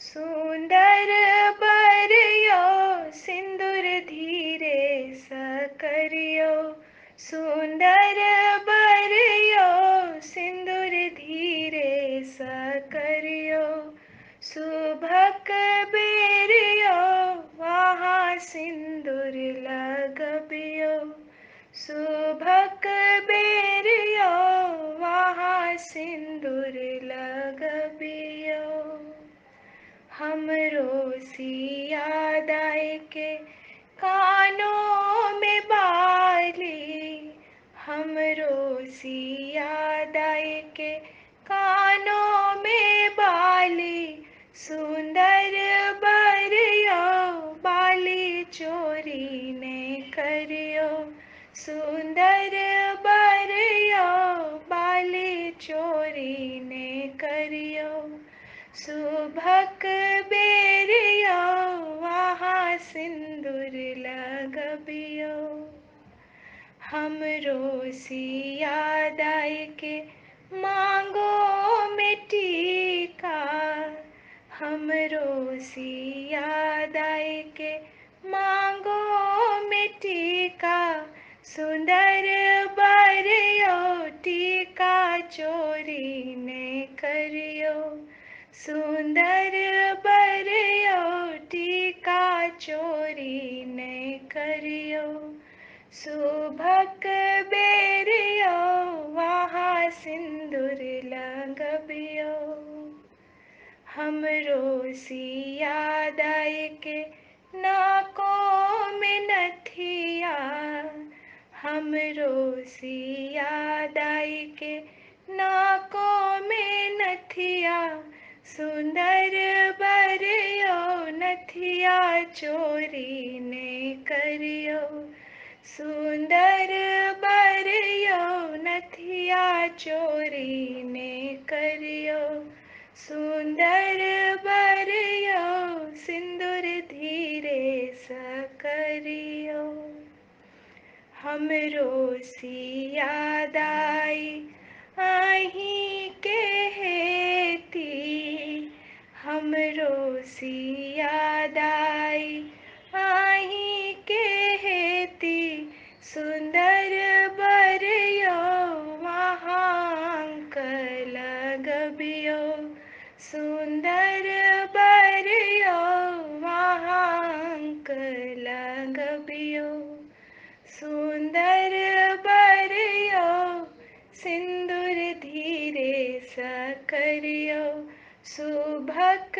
सुन्दर बर यौ सिन्दूर धीरे सँ करियौ। सुन्दर बर यौ सिन्दूर धीरे सँ करियौ। शुभक बेर यौ अहाँ सिन्दूर लगबियौ। शुभक बेर यौ अहाँ सिन्दूर लगबियौ। हमरो सिया दाइ के कानों में बाली। हमरो सिया दाइ के कानों में बाली। सुन्दर बर यौ बाली चोरी ने करियौ। सुन्दर बर यौ बाली चोरी ने करियौ। शुभक बेर यौ अहाँ सिन्दूर लगबियौ। हमरो सिया दाइ के मांगो में टीका। हमरो सिया दाइ के मांगो में टीका। सुन्दर बर यौ टीका चोरी ने करियौ। सुन्दर बर यौ टीका चोरी ने करियौ। शुभक बेर यौ अहाँ सिन्दूर लगबियौ। हमरो सिया दाइ के नाको में नथिया। हमरो सिया दाइ के नाको में नथिया। सुन्दर बर यौ नथिया चोरी ने करियौ। सुन्दर बर यौ नथिया चोरी ने करियौ। सुन्दर बर यौ सिन्दूर धीरे सँ करियौ। हमरो सिया दाइ अहीं के हेती। हमरो सिया दाइ अहीं के हेती। सुन्दर बर यौ अहाँ अंक लगबियौ। सुन्दर बर यौ अहाँ अंक लगबियौ। सुन्दर बर यौ सिन्दूर धीरे सँ करियौ। शुभक